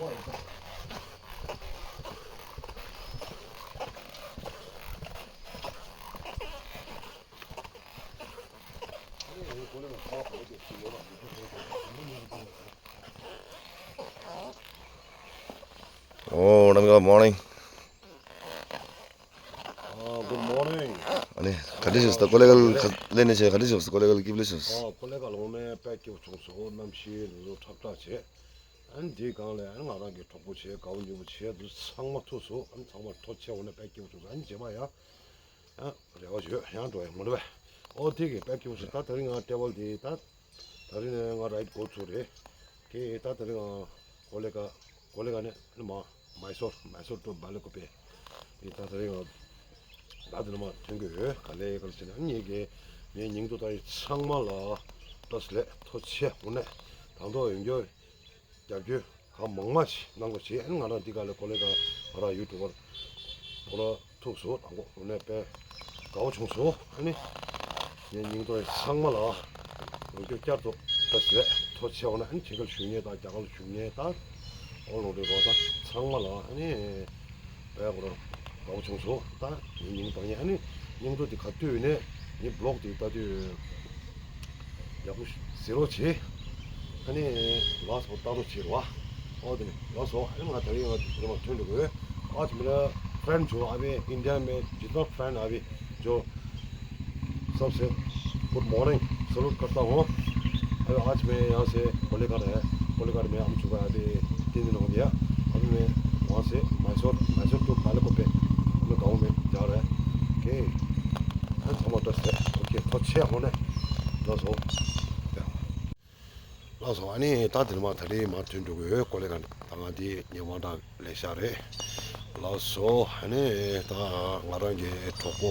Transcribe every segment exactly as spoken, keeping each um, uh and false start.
Oh, good morning. ཨ། Good morning. ཨ་ནི་ག་འདྲ་བྱུང་སོང་། ཀོ་ལེ་གལ་ལེ་ནས་བྱས་ག་འདྲ་བྱུང་སོང་། ཀོ་ལེ་གལ་སྐྱིད་པོ་བྱུང་སོང་། ཨ། ཀོ་ལེ་གལ་ལོང་ནས་དཔེ་སྐྱིད་པོ་བྱུང་སོང་། གནམ་གཤིས་འདི་ཚོ་ཁྲག་ཁྲག་བྱས། ཨ་ནི་འདིའི་སྒང་ལ་ཨ་ནི་ང་རང་གི་གྲོགས་པོ་བྱས། དགའ་པོ་ཉེ་པོ་བྱས། འདི་ཚང་མ་ཐུག་སོང་། ཨ་ནི་ཚང་མ་ཐུག་བྱས་འོ་ན་དཔེ་སྐྱིད་པོ་བྱུང་སོང་། ཨ་ནི་རྗེས་མ་ཡང་ཨ་རེ་བ་ཡོད། ཡང་འགྲོ་ཡ་ངོ་རེ་བས། ཨོ་དེ་གི་དཔེ་སྐྱིད་པོ་བྱུང་། ད་དེ་རིང་ང་ཊེ་བལ་དེ་ད། ད་རིང་ནས་ང་རའིཌ་འགོ་ཚུགས་རེད། ཀེ་ད་དེ་རིང་ང་ཀོ་ལེ་གལ། ཀོ་ལེ་གལ་ནས་ནི་མ། མའི་སོར། མའི་སོར་ཏུ་བལ་ཀོ་པེ། ཨེ་ད་དེ་རིང་ང་ད་དེ་ནས་མ་ཐོན་གྱི་ཡོད། ག་ལེ་གལ་ཟེར་ན་ངེད་ཀྱི་ངའི་སྙིང་སྟོབས་ད་ཡི་ཚང་མ་ལ་བཀྲ་ཤིས་བདེ་ལེགས། ཐུགས་རྗེ་ཆེ། དངོས་གནས་དང་ཐོག་ཡོང་རྒྱུ་རྒྱབ་སྐྱོར་གང་མང་མང་ཞིག་གནང་རོགས་བྱེད། ཨ་ནི་ང་རང་འདི་ག་ལ་ཀོ་ལེ་གལ་ང་རང་ཡུ་ཊུབ་པར་ཕོ་ལོ་ཐུག་སོང་། དང་པོ་དངོས་གནས་དཔེ་དགའ་པོ་བྱུང་སོང་། ཨ་ནི་ངའི་སྙིང་སྟོབས་ཚང་མ་ལ་ལོ་རྒྱུས་བསྐྱར་དུ་བཀྲ་ཤིས་བདེ་ལེགས། ཐུགས་རྗེ་ཆེ། འོ་ན་ཨ་ནི་ཕྱི་རྒྱལ་བཞུགས་མཁན་དང་རྒྱ་གར་ལ་བཞུགས་མཁན་དང་ཨོ་ལོ་རེ་རོ་དང་ཚང་མ་ལ་ཨ་ནི་དཔེ་ཁོ་རང་དགའ་པོ་བྱུང་སོང་། ད་ངའི་སྙིང་དོན་ཨ་ནི་སྙིང་སྟོབས་དེ་ག་དུས་ཡིན་ནའི་ངའི་བི་ལོག་དེ་ལྟ་དུས་ཡག་པོ་གཟིགས་རོགས་བྱེད། ཨ་ནི་ལགས་སོ། ལྟ་རོགས་བྱེད་རོགས། ཨོ་དེ་ནི་ལགས་སོ། ཨ་ནི་ང་དེ་རིང་ང་རི་མ་ཐོན་འགྲོ་དགོས། आज मेरा फ्रेंड जो अभी इंडिया में जितना फ्रेंड अभी जो सबसे गुड मॉर्निंग सल्यूट करता हूँ। अभी आज मैं यहाँ से कोलेघाट है, कोलेघाट में हम चुका है अभी तीन दिन हो गया। अभी मैं वहाँ से मैसूर, मैसूर टू बालकोपे, हम लोग गाँव में जा रहे हैं। Okay, thanks for touch. Okay, तो छः होने दस हो। ལགས་སོ། ཨ་ནི་ད་དེ་ནས་མ་ད་རེས་མ་ཐོན་འགྲོ་གི་ཡོད། ཀོ་ལེ་གལ། ད་ང་འདི་ངའི་དབང་གྲགས་ལས་ཤག་རེད། ལགས་སོ། ཨ་ནི་ད་ང་རང་གི་གྲོགས་པོ་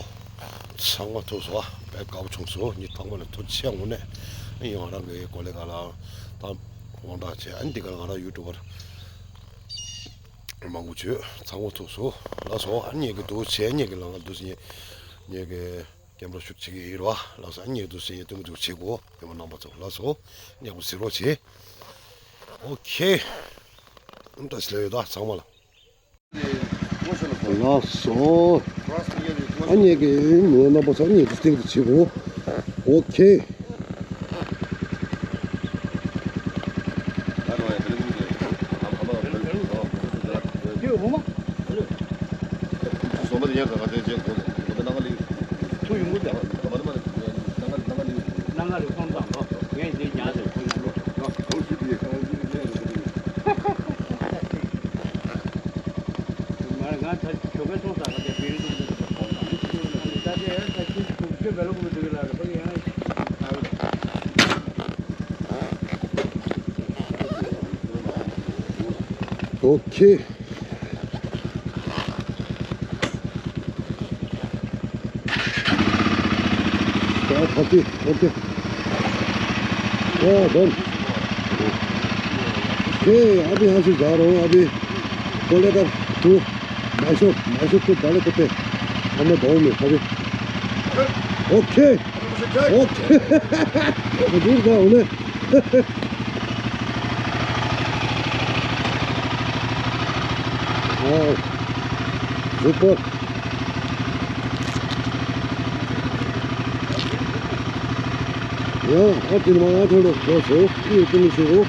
ཚང་མ་ཐུག་སོང་། དཔེ་དགའ་པོ་བྱུང་སོང་། ངའི་ཐོག་མ་ནས་ཐུགས་རྗེ་ཆེ། དངོས་གནས་ཨ་ནི་ང་རང་གི་ཀོ་ལེ་གལ་ལ་ད་དབང་གྲགས་བྱས། ཨ་ནི་འདི་ག་ང་རང་ཡུ་ཊུབ་པར་མང་པོ་བྱོས། ཚང་མ་ཐུག་སོང་། ལགས་སོ། ཨ་ནི་ངེད་ཀྱི་འདུག་བྱས། ངེད་ཀྱི་ལམ་ཁ་འདུག་སེ་ངེད་ཀྱི་ཀེམ་ར་ཤུཊ་བྱེད་ཀྱི་ཡིན་རོ། ལགས་སོ། ཨ་ནི་ངེད་འདུག་སེ་ངེད་སྟོན་གྱི་འདུག་བྱེད་དགོས། ཡོད་མ་རྣམ་པ་ཚོ། ལགས་སོ། ཡག་པོ་གཟིགས་རོགས་བྱེད། ཨོ་ཁེ། ཨམ་ད་སི་ལེ་ཡོད་ད་ཚང་མ་ལ། ལགས་སོ། ཨ་ནི་ངེད་ཀྱི་མི་རྣམ་པ་ཚོ་ངེད་ཀྱི་སྟེང་དུ་བྱེད་དགོས། ཨོ་ཁེ། ཨོ་ཁེ། ད་ཕ་ཏི། ཨོ་ཁེ། ཨོ་ཌོན། ཁེ། अभी यहाँ से जा रहा हूँ अभी कोलेघाट टू मैसूर, मैसूर टू बालकोटे। हम लोग गाँव में अभी। ओके। ओके। दूर था उन्हें। Wow, super. ཡང་ཨ་ཏི་མ་ང་ཐོ་ལོ་ལོ་སོ་ཨི་ཏི་མི་ཤི་རོ།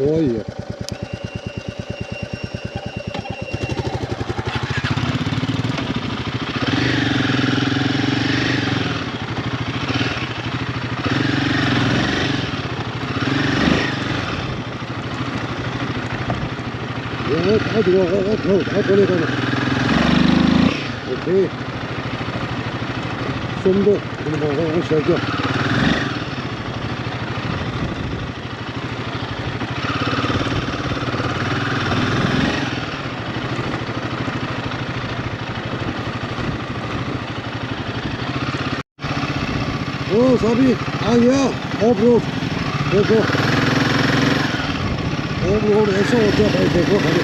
ཨོ་ཡ། ཨོ་ཁེ། སུམ་མདོ་ཁོ་ན་མ་ཧོ་ཤར་རྒྱག ओ सभी आ गया ऑफ रोड। देखो ऑफ रोड ऐसा होता है भाई। देखो खाली।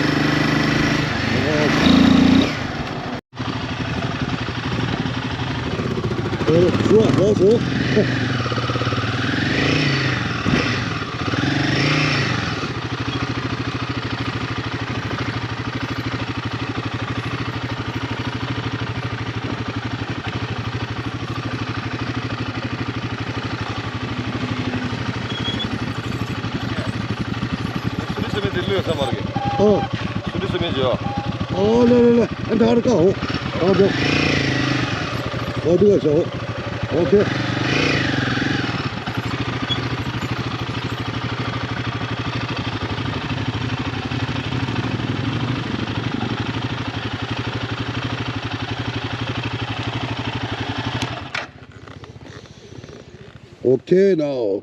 ཞུ་བ་ལོག་སོང་། སུ་འདྲ་སེ་མེད་དེ་ལོས་ས་མར་གི། ཨོ། སུ་འདྲ་སེ་མེད་ཅི་ཡོད། ཨོ་ལེ་ལེ་ལེ། ཨ་འདྲ་ར་ཀ་ཧོ། ཨོ་དོ། ཨོ་དུ་ག་ཤ་ཧོ། ཨོ་ཁེ། Okay now.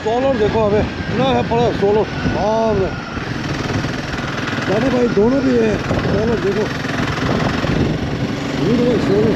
सोलर देखो अबे, इतना है बड़ा सोलर। बाप रे। दादू भाई दोनों भी है। सोलर देखो। ये तो भाई सोलर।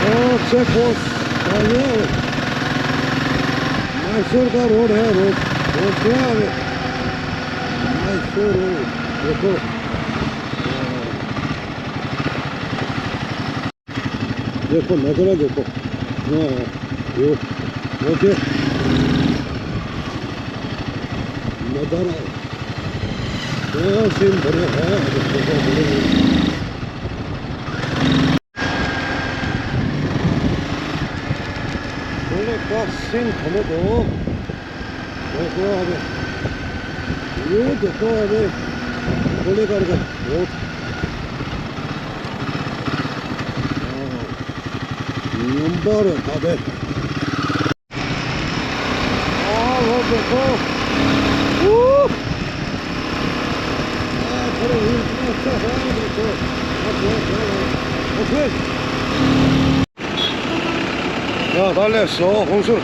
ओ, चेक पोस्ट। और ये मैसूर का रोड है, रोड, रोड क्या है? मैसूर रोड, देखो। देखो, नज़ारा देखो। हाँ, यो, ओके। नज़ारा। क्या सीन बने हैं, देखो, बने हैं। Böyle kasın kanı da o. Yok o abi. Yok o abi. Böyle karga. Yok. Number abi. 아, 와, 좋고. 우! 아, 바로 이, 이, 이, 이, 이, 이. 오케이. 야, ད་སླེབས་སོང་ཧོན་སུར།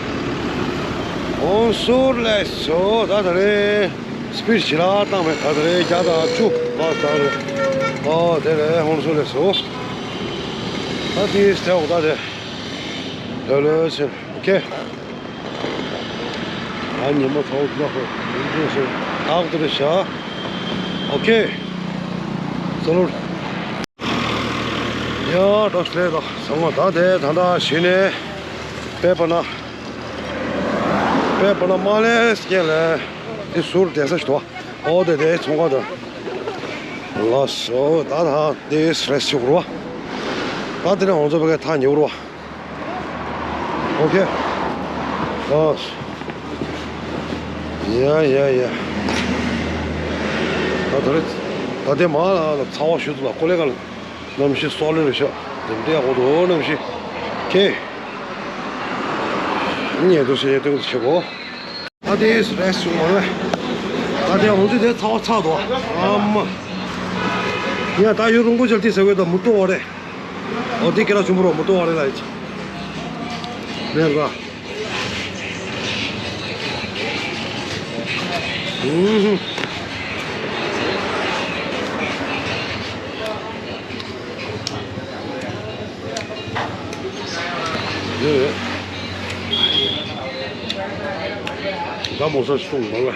ཧོན་སུར་སླེབས་སོང་། ད་ད་རེས་སི་པིཌ་ཞེ་དྲག་བཏང་མེད། ད་ད་རེས་བརྒྱ་དང་བཅུ་ལ་བཏང་རེད། ཨོ་དེ་རེད། ཧོན་སུར་སླེབས་སོང་། ད་དེའི་སྟེང་འོག་ད་དེ་ལོས་ལོས་ཟེར། ཨོ་ཁེ། ཨ་ཉི་མ་ཚ་བོ་འདི་ལ་ཧོ་འདི་འདྲ་ཟེར། ཨག་དེ་རེད་ཤག་ཨོ་ཁེ། སོ་ལོར། ཡ་ད་སླེབས་དང་ཚང་མ། ད་དེ་ད་ད་གཞི་ནས་དཔེ་པ་ན། དཔེ་པ་ན་མ་ལས་སྐྱེ་ལས་དེ་ཟུར་བསྡད་ས་ཞིག་འདུག་ཨོ་དེ་དེ་ཚོང་ཁང་དང་། ལགས་སོ། ད་ད་དེ་རེས་ཞུགས་རོ། ད་དེ་ནས་ང་ཚོ་བོད་སྐད་ཐག་ཉེ་བོ་རོ། ཨོ་ཁེ། ལགས་སོ། ཡ་ཡ་ཡ། ད་ད་རེས་ད་དེ་མ་ལ་ཚ་བ་ཞུ་ཚུལ་ལ་ཀོ་ལེ་ག་ལ། གནམ་གཤིས་སོ་ལེ་རེད་ཤག་འདི་འདྲ་ཡག་པོ་འདུག་གནམ་གཤིས། ཁེ། ཉེ་དུ་ཞེ་སྟོན་ཆེ་གོ། ད་དེ་རེས་བྱུང་བ་རེད། ད་དེ་འོང་དུས་དེ་ཚ་བ་ཚ་འདུག་ཨ་མ། ཡ་ད་ཡུ་རུང་པོ་ཅལ་ཏི་ཟེར་བའི་ད་མུ་ཏོ་བ་རེད། འོ་དེ་ཁྱེད་རང་ཆུང་པོ་རོ་མུ་ཏོ་བ་རེད་ལ་ཡིན། རེད་ལ། ཨུམ། ཡོད་ཡོད། ད་མོ་ས་སོང་མ་ལ།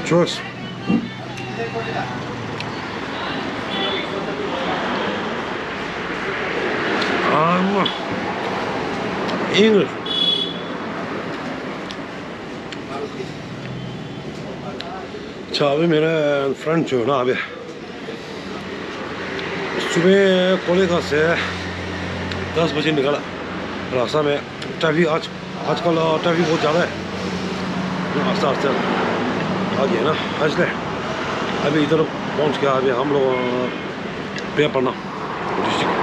ཅོས། ཨ་མ། ཨིན། अच्छा, अभी मेरा फ्रेंड जो है ना, अभी सुबह कोले का से दस बजे निकला। रास्ता में ट्रैफिक आज, आजकल, अ, ट्रैफिक बहुत ज़्यादा है। आस्ते आस्ते आगे है ना, इसलिए अभी इधर पहुंच गया, अभी हम लोग, अ, पेपरना डिस्ट्रिक्ट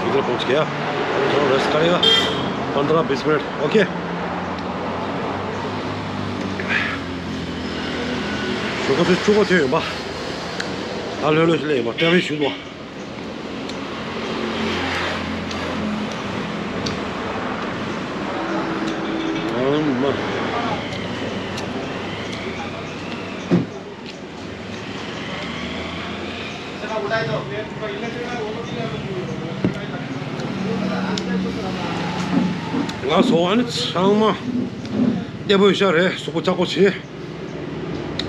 इधर पहुंच गया। अभी थोड़ा रेस्ट करेगा, पंद्रह बीस मिनट। ओके। ཞོགས་པ་ཚོད་བཅུ་པ་ཐོན་ཡོང་པ། ཨ་ལྷོད་ལྷོད་ཞིག་སླེབས་ཡོང་པ། ཏྲ་ཕིག་ཞུ་དོ། ཨ་མ། ང་ཚོ་ཨ་ནི་ཚང་མ་སྐྱིད་པོ་ཡོད་ཤག་རེད། གཟུགས་པོ་ཅག་པོ་བྱེད།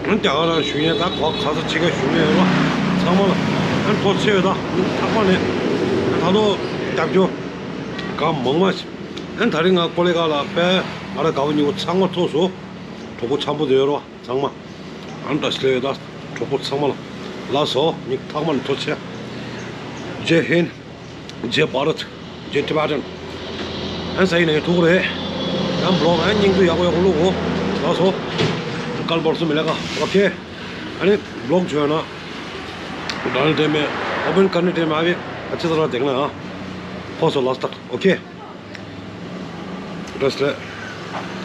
ཨ་ནི་རྒྱ་གར་ལ་བཞུགས་མཁན་ད་ག་ག་ས་ཅི་ག་བཞུགས་མཁན་ཡོད་པ་ཚང་མ་ལ་ཨ་ནི་ཐུགས་རྗེ་ཆེ་ཡོད། ད་ཨ་ནི་ཚང་མ་ནས་ཨ་ནི་ད་དུང་རྒྱབ་སྐྱོར་གང་མང་མང་ཞིག་ཨ་ནི་ད་རིང་ང་ཀོ་ལི་གྷལ་ལ་དཔེ་ང་རང་དགའ་པོ་ཉེ་པོ་ཚང་མ་ཐུག་སོང་། གྲོགས་པོ་འཆམ་པོ་དེ་ཡོད་རེད་པ། ཚང་མ། ཨ་ནི་བཀྲ་ཤིས་བདེ་ལེགས་ཡོད། ད་གྲོགས་པོ་ཚང་མ་ལ། ལགས་སོ། ཉིན་ཐག་མ་ནས་ཐུགས་རྗེ་ཆེ། ཇེ་ཧིན། ཇེ་བྷ་རད། ཇེ་ཊི་བྷེ་ཊན། ཨ་ནི་ས་ཡིན་ན་ཡང་ཐུག་གི་རེད། ཡང་བི་ལོག་ཨ་ནི་སྙིང་བསྡུས་ཡག་པོ་ཡག་པོ་བླུག་གོ། ལགས་སོ། कल परसों मिलेगा। ओके। ཨ་ནི་བི་ལོག་བྱོས་ན། डालने टाइम में, ओपन करने टाइम में अभी अच्छी तरह देखना। हाँ। फर्स्ट और लास्ट तक। ओके। བཀྲ་ཤིས་བདེ་ལེགས།